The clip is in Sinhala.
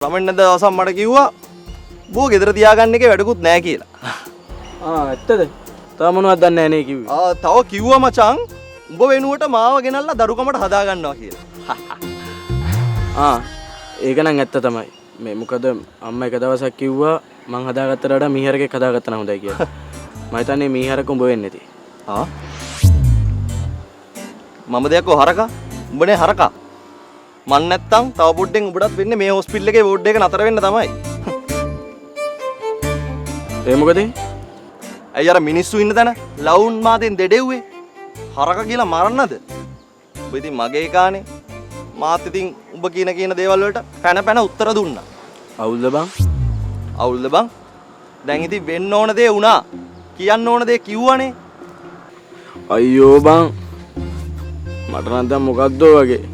රමෙන් නැද්ද දවසක් මට කිව්වා බෝ ගෙදර තියාගන්න එකේ වැඩකුත් නෑ කියලා. ආ ඇත්තද? තව මොනවද දන්නේ නෑ නේ කිව්වේ. ආ තව කිව්වා මචං උඹ වෙනුවට මාව ගෙනල්ලා දරුකමට හදා ගන්නවා කියලා. ආ ඒක නම් ඇත්ත තමයි. මේ මොකද අම්මා එක දවසක් කිව්වා මං හදාගත්තට වඩා මීහරකෙක් හදාගත්තා නම් හොඳයි කියලා. මම හිතන්නේ මීහරක උඹ වෙන්නේ නැති. ආ මම දෙයක් ඔය හරකා උඹනේ හරකා. මං නැත්තම් තව පොඩ්ඩෙන් උඹටත් වෙන්නේ මේ හොස්පිටල් එකේ වෝඩ් එක නතර වෙන්න තමයි. ඒ මොකද? ඇයි අර මිනිස්සු ඉන්න තැන ලවුන් මාතෙන් දෙඩෙව්වේ? හරක කියලා මරන්නද? උඹ ඉතින් මගේ එකානේ. මාත් ඉතින් උඹ කියන කියන දේවල් වලට පැන පැන උත්තර දුන්නා. අවුල්ද බං? අවුල්ද බං? දැන් ඉතින් වෙන්න ඕන දේ වුණා. කියන්න ඕන දේ කිව්වනේ. අයියෝ බං, මට නම් දැන් මොකද්දෝ වගේ.